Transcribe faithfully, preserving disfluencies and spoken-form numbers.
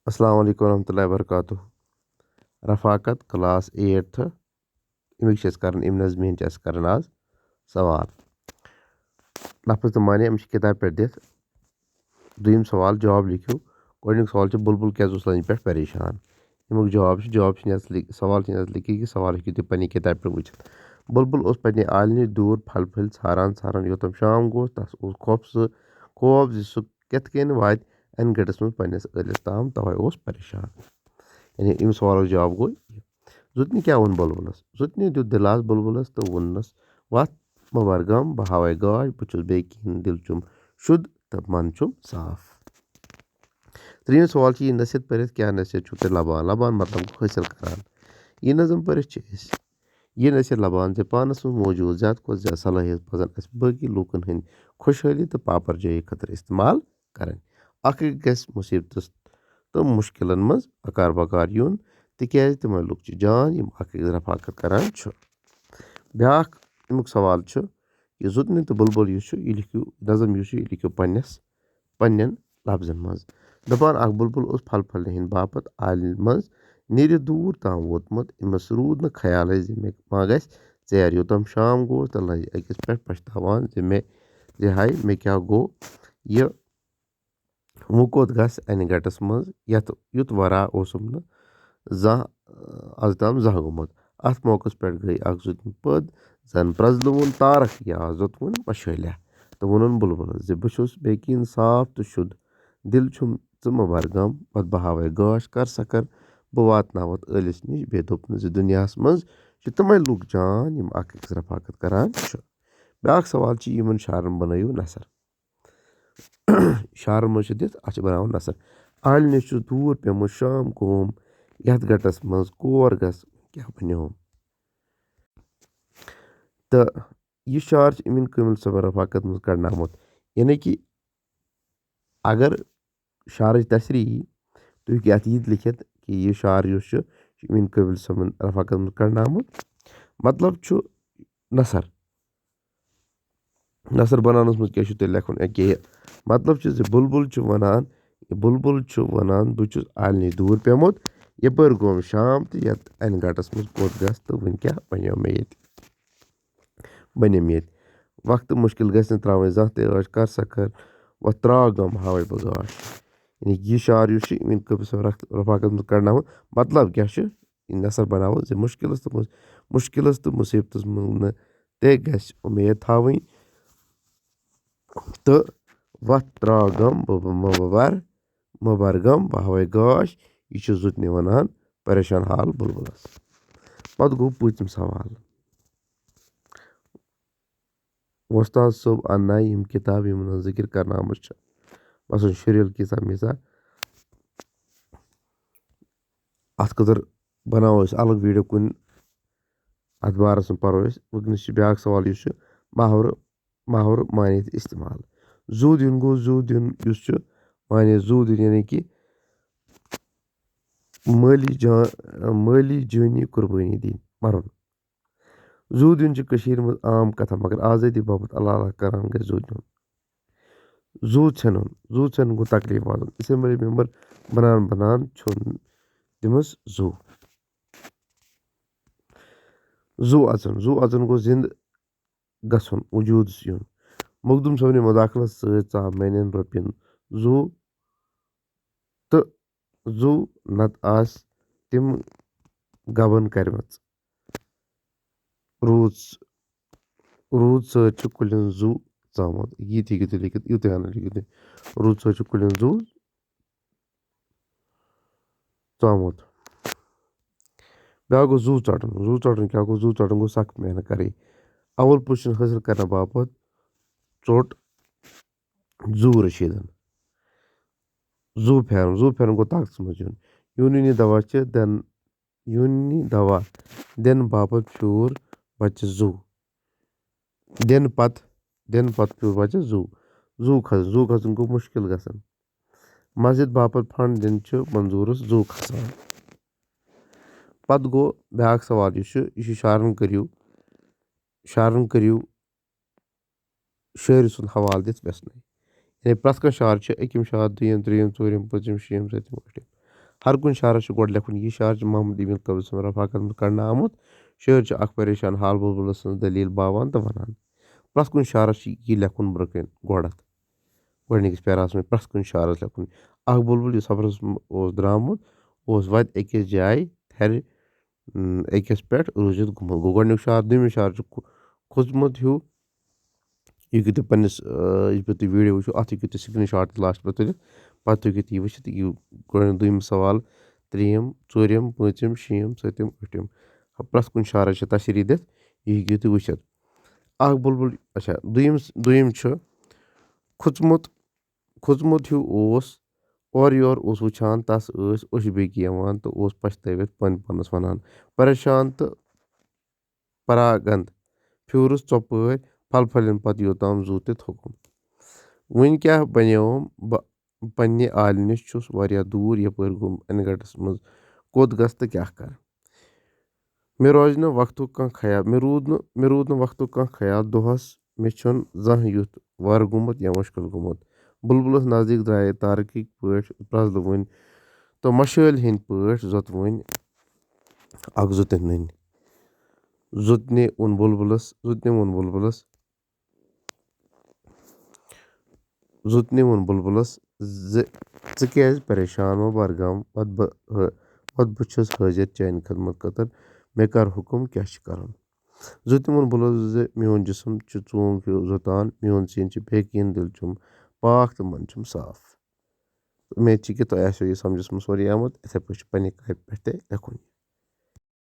السلام علیکم ورحمۃ اللہ وبرکاتہ۔ رفاقت، کلاس ایٹتھ۔ اَمِکۍ چھِ أسۍ کران، اَمہِ نظمہِ ہِنٛدۍ چھِ أسۍ کران آز سوال۔ لفظ تہٕ معنی، أمِس چھِ کِتابہِ پٮ۪ٹھ دِتھ۔ دوٚیِم سوال، جواب لیکھِو۔ گۄڈٕنیُک سوال چھُ، بُلبُل کیٛازِ اوس لَنجہِ پٮ۪ٹھ پریشان؟ اَمیُک جواب چھُ، جواب چھُ نٮ۪ص لیکھ-، سوال چھُ نٮ۪ص لیکھِتھ، یہِ سوال ہیٚکِو تُہۍ پنٛنہِ کِتابہِ پٮ۪ٹھ وٕچھِتھ۔ بُلبُل اوس پنٛنہِ عالنہِ نِش دوٗر پھل پھٔلۍ ژھاران ژھاران، یوٚتام شام گوٚو۔ تَس اوس خوف سُہ، خوف زِ سُہ کِتھ کٔنۍ واتہِ اَنہِ گٔٹِس منٛز پنٛنِس ٲلِس تام، تَوَے اوس پریشان۔ یعنی اَمہِ سوالُک جواب گوٚو یہِ۔ زُتنہِ کیٛاہ ووٚن بُلبُلَس؟ زُتنہِ دیُت دِلاس بُلبُلَس تہٕ ووٚننَس، "وَتھ مہٕ بَر غم، بہٕ ہاوَے گاش، بہٕ چھُس بیٚیہِ کِہیٖنۍ، دِل چھُم شُد تہٕ من چھُم صاف۔" ترٛیٚیِم سوال چھُ، یہِ نصیحت پٔرِتھ کیٛاہ نصیحت چھُو تُہۍ لَبان؟ لَبان مطلب گوٚو حٲصِل کران۔ یہِ نظم پٔرِتھ چھِ أسۍ، یہِ نصیحت لَبان زِ پانَس منٛز موجوٗد زیادٕ کھۄتہٕ زیادٕ صلٲحیت پَزَن اَسہِ باقی لوٗکَن ہٕنٛدِ خۄشحٲلی تہٕ پاپرجٲیی خٲطرٕ استعمال کرٕنۍ۔ اَکھ أکۍ گژھِ مُصیٖبتَس تہٕ مُشکِلَن منٛز اَکار بَکار یُن، تِکیٛازِ تِمَے لُکھ چھِ جان، یِم اَکھ أکِس رفاقت کران چھِ۔ بیٛاکھ اَمیُک سوال چھُ، یہِ زُتنہِ تہٕ بُلبُل یُس چھُ، یہِ لیکھِو، نظم یُس چھُ، یہِ لیکھِو پنٛنِس، پنٛنٮ۪ن لفظن منٛز۔ دَپان، اَکھ بُلبُل اوس پھل پھلنہِ ہِنٛدِ باپتھ عالنہِ منٛز نیٖرِتھ دوٗر تام ووتمُت۔ أمِس روٗد نہٕ خیالٕے زِ مےٚ ما گژھِ ژیر۔ یوٚتام شام گوٚو تہٕ لنجہِ أکِس پٮ۪ٹھ پَشتاوان زِ مےٚ، زِ ہاے، مےٚ کیٛاہ گوٚو یہِ؟ وۄنۍ کوٚت گژھِ اَنہِ گَٹَس منٛز، یَتھ یُتھ وَرا اوسُم نہٕ زانٛہہ، از تام زانٛہہ گوٚمُت؟ اَتھ موقعس پٮ۪ٹھ گٔے اَکھ زُتنہِ پٲد، زَن پرٛزلووُن تارَک یا زوٚتوُن مَشٲلیہ تہٕ ووٚنُن بُلبُلَس زِ، "بہٕ چھُس بیٚیہِ کِنۍ صاف تہٕ شُد، دِل چھُم ژٕ مہٕ بَر غم، پَتہٕ بہٕ ہاوَے گاش، کر سا کر، بہٕ واتناوَتھ ٲلِس نِش۔" بیٚیہِ دوٚپنَس زِ دُنیاہَس منٛز چھِ تِمَے لُکھ جان، یِم اَکھ أکِس رفاقت کران چھِ۔ بیٛاکھ سوال چھِ، یِمَن شعرَن بَنٲیِو نثر۔ شعرَن منٛز چھِ دِتھ، اَتھ چھِ بَناوُن نثر۔ عالنہِ نِش چھُس دوٗر پیوٚمُت شام قوم، یَتھ گَٹَس منٛز کور گژھ کیٛاہ بَنیوم۔ تہٕ یہِ شعر چھُ امیٖن کٲمِل صٲبَن رفاقت منٛز کڑناومُت۔ یعنی کہِ اگر شعرٕچ تشریح یی، تُہۍ ہیٚکِو اَتھ یہِ تہِ لیکھِتھ کہِ یہِ شعر یُس چھُ، یہِ چھُ امیٖن کٲمِل صٲبَن رفاقت منٛز کڑناومُت۔ مطلب چھُ نثر۔ نثر بناونَس منٛز کیٛاہ چھُ تۄہہِ لیکھُن؟ یہِ کہِ مطلب چھُ زِ بُلبُل چھُ وَنان، بُلبُل چھُ وَنان، "بہٕ چھُس عالنہِ نِش دوٗر پیوٚمُت، یَپٲرۍ گوٚوُم شام تہٕ یَتھ اَنہِ گَٹَس منٛز کوٚت گژھٕ تہٕ وٕنۍ کیٛاہ بَنیو مےٚ ییٚتہِ؟" بَنیو مےٚ ییٚتہِ۔ وقتہٕ مُشکِل گژھِ نہٕ ترٛاوٕنۍ زانٛہہ تہِ عٲش، کر سا کر، وۄتھ ترٛاو غم، ہاوَے بہٕ گاش۔ یعنی یہِ شعر یُس چھُ، یِمَن کٲفی صٲب رف-، رفاقت منٛز کڑناوُن، مطلب کیٛاہ چھُ؟ یہِ نثر بناوو زِ مُشکِلس تہٕ مُس-، مُشکِلس تہٕ مُصیٖبتس منٛز نہٕ تہِ گژھِ اُمید تھاوٕنۍ۔ تہٕ وَتھ ترٛاو غم، بہٕ، بہٕ، مہٕ بَر، مہٕ بَر غم، بہٕ ہاوَے گاش۔ یہِ چھُ زُتنہِ وَنان پریشان حال بُلبُلس۔ پتہٕ گوٚو پوٗژِم سوال۔ وۄستاد صٲب اَننایہِ یِم کِتابہٕ، یِمن ہٕنٛز ذِکِر کرنہٕ آمٕژ چھِ، مثلاً شُرٮ۪ل کیٖژاہ میٖژاہ۔ اَتھ خٲطرٕ بَناوو أسۍ الگ ویٖڈیو کُنہِ۔ اَتھ بارَس منٛز پَرو أسۍ۔ وٕنکیٚنَس چھُ بیٛاکھ سوال، یُس چھُ محاورٕ، محاورٕ معنی تہٕ استعمال۔ زُو دیُن گوٚو، زُو دیُن یُس چھُ، معنی زُو دیُن، یعنی کہِ مٲلی جان، مٲلی جٲنی قربٲنی دِنۍ، مَرُن۔ زُو دیُن چھِ کٔشیٖرِ منٛز عام کَتھا، مگر آزٲدی باپتھ اللہ اللہ کران گژھِ زُو دیُن۔ زُو ژھٮ۪نُن، زُو ژھٮ۪نُن گوٚو تکلیٖف واتُن۔ اسمبلی ممبر بنان بنان ژھیوٚن تٔمِس زُو۔ زُو اَژُن، زُو اَژُن گوٚو زِندٕ گژھُن، وجوٗدس یُن۔ مخدوٗم صٲبنہِ مداخلت سۭتۍ ژاو میانٮ۪ن رۄپین زُو تہٕ زُو، نتہٕ آسہٕ تِم گبن کرِمژٕ۔ روٗد، روٗد سۭتۍ چھُ کُلٮ۪ن زُو ژامُت۔ یہِ تہِ ہیٚکِو تُہۍ لیکھِتھ، یوٗتاہ ہن لیکھِو تُہۍ۔ روٗد سۭتۍ چھُ کُلٮ۪ن زُو ژامُت۔ بیٛاکھ گوٚو زُو ژَٹُن۔ زُو ژَٹُن کیٛاہ گوٚو؟ زُو ژَٹُن گوٚو سخت محنت کَرٕنۍ۔ اول position حٲصِل کرنہٕ باپتھ ژوٚٹ زُو رشیٖدن۔ زُو پھیرُن، زُو پھیرُن گوٚو طاقتس منٛز یُن۔ یوٗنٲنی دوا چھِ دَن یوٗنٲنی دوا دِنہٕ باپتھ پھیوٗر بچہٕ زُو۔ دِنہٕ پتہٕ، دِنہٕ پتہٕ پھیوٗر بچہٕ زُو۔ زُو کھسُن، زُو کھسُن گوٚو مُشکِل گژھان۔ مسجد باپتھ فنڈ دِنہٕ چھُ منظوٗرس زُو کھسان۔ پتہٕ گوٚو بیٛاکھ سوال، یُس چھُ، یہِ چھُ شعرن کٔرِو، شعرن کٔرِو شٲعرٕ سُنٛد حوالہٕ دِتھ وٮ۪ژھنَے۔ یعنی پرٛٮ۪تھ کانٛہہ شعر چھُ أکِم شعر، دوٚیِم، ترٛیٚیِم، ژوٗرِم، پٲنٛژِم، شیٚیِم، سٔتِم، ٲٹھِم۔ ہر کُنہِ شعرس چھُ گۄڈٕ لیکھُن، یہِ شعر چھُ محمد امیٖن قٲضی سٕنٛدِ رفاقن منٛز کڑنہٕ آمُت۔ شٲعر چھُ اکھ پریشان حال بُلبُلس سٕنٛز دٔلیٖل باوان تہٕ ونان۔ پرٛٮ۪تھ کُنہِ شعرس چھُ یہِ لیکھُن برٛونٛہہ کنہِ گۄڈتھ۔ گۄڈٕنِکِس پیراہس منٛز پرٛٮ۪تھ کُنہِ شعرس لیکھُن۔ اکھ بُلبُل یُس سفرس منٛز اوس درٛامُت، اوس وتہِ أکِس جایہِ تھرِ، اۭں، أکِس پٮ۪ٹھ روٗزِتھ گوٚمُت۔ گوٚو گۄڈٕنیُک شعر، دوٚیمِس شعر چھُ کھو-، کھوٚژمُت ہیوٗ۔ یہِ ہیٚکِو تُہۍ پنٛنِس، آ، یُس پٮ۪ٹھ تُہۍ video وٕچھِو، اَتھ ہیٚکِو تُہۍ screenshot تہِ last پٮ۪ٹھ تُلِتھ۔ پَتہٕ ہیٚکِو تُہۍ یہِ وٕچھِتھ، یہِ گۄڈٕنیُک دوٚیِم سوال، ترٛیٚیِم، ژوٗرِم، پوٗنٛژِم، شیٚیِم، سٔتِم، ٲٹھِم۔ پرٛٮ۪تھ کُنہِ شعرَس چھِ تشریح دِتھ، یہِ ہیٚکِو تُہۍ وٕچھِتھ۔ اَکھ بُلبُل، اچھا، دوٚیِم، دوٚیِم چھُ، کھوٚژمُت، کھوٚژمُت ہیوٗ اوس، اورٕ یورٕ اوس وٕچھان، تَس ٲسۍ أچھ بیٚکہِ یِوان تہٕ اوس پَشتٲوِتھ پنٕنۍ پانَس وَنان، پریشان تہٕ پراگند پھیوٗرُس ژۄپٲرۍ پھل پھلٮ۪ن پتہٕ یوٚتام زُو تہِ تھوٚکُم۔ وۄنۍ کیٛاہ بنیوم بہٕ؟ پننہِ عالہِ نِش چھُس واریاہ دوٗر، یپٲرۍ گوٚم انہِ گٹس منٛز۔ کوٚت گژھٕ تہٕ کیٛاہ کرٕ؟ مےٚ روزِ نہٕ وقتُک کانٛہہ خیال، مےٚ روٗد نہٕ، مےٚ روٗد نہٕ وقتُک کانٛہہ خیال۔ دۄہس مےٚ چھُنہٕ زانٛہہ یُتھ وارٕ گوٚمُت یا مُشکِل گوٚمُت۔ بُلبُلس نزدیٖک درٛایے تارکٕکۍ پٲٹھۍ پرٛزلوٕنۍ تہٕ مشٲلۍ ہٕنٛدۍ پٲٹھۍ زوتوٕنۍ اکھ زُتہِ نٔنۍ۔ زُتنہِ ووٚن بُلبُلس، زُتنہِ ووٚن بُلبُلس، زُتنہِ ووٚن بُلبُلس زِ، "ژٕ کیٛازِ پریشان و برغم؟ وَتھ بہٕ، وَتھ بہٕ چھُس حٲضِر چانہِ خدمت خٲطرٕ، مےٚ کر حُکُم، کیٛاہ چھُ کرُن؟" زُتنہِ ووٚن بُلبُلس زِ، "میون جسم چھُ ژوٗنٛگ ہیوٗ زوتان، میون سیٖنہٕ چھُ بے یقین، دِل چھُم پاک تہٕ من چھُم صاف۔" اُمید چھِ کہِ تۄہہِ آسیو یہِ سمجھس منٛز سورُے آمُت۔ یِتھَے پٲٹھۍ چھُ پننہِ کامہِ پٮ۪ٹھ تہِ لیکھُن۔